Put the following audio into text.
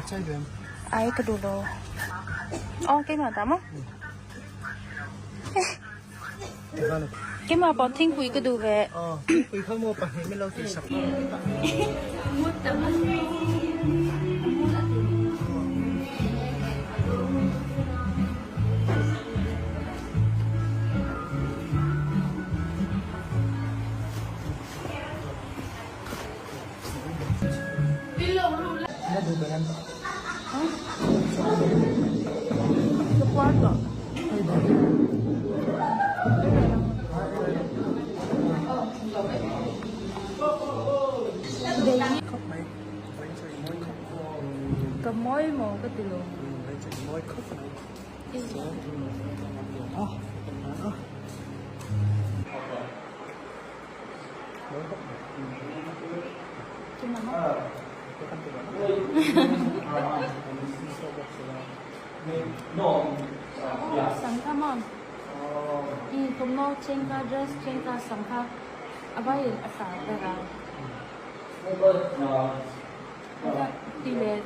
Ai ka duh lo. Aw keimah dah maw? Keimah pawh thingpui ka duh ve. Aw thingpui kha maw pahnih min lo tih sak. Ka mawi maw ka ti lo. Sam kha maw i thawmhnaw then kha dress then kha sam kha a vaiin a sar ber a ti leh.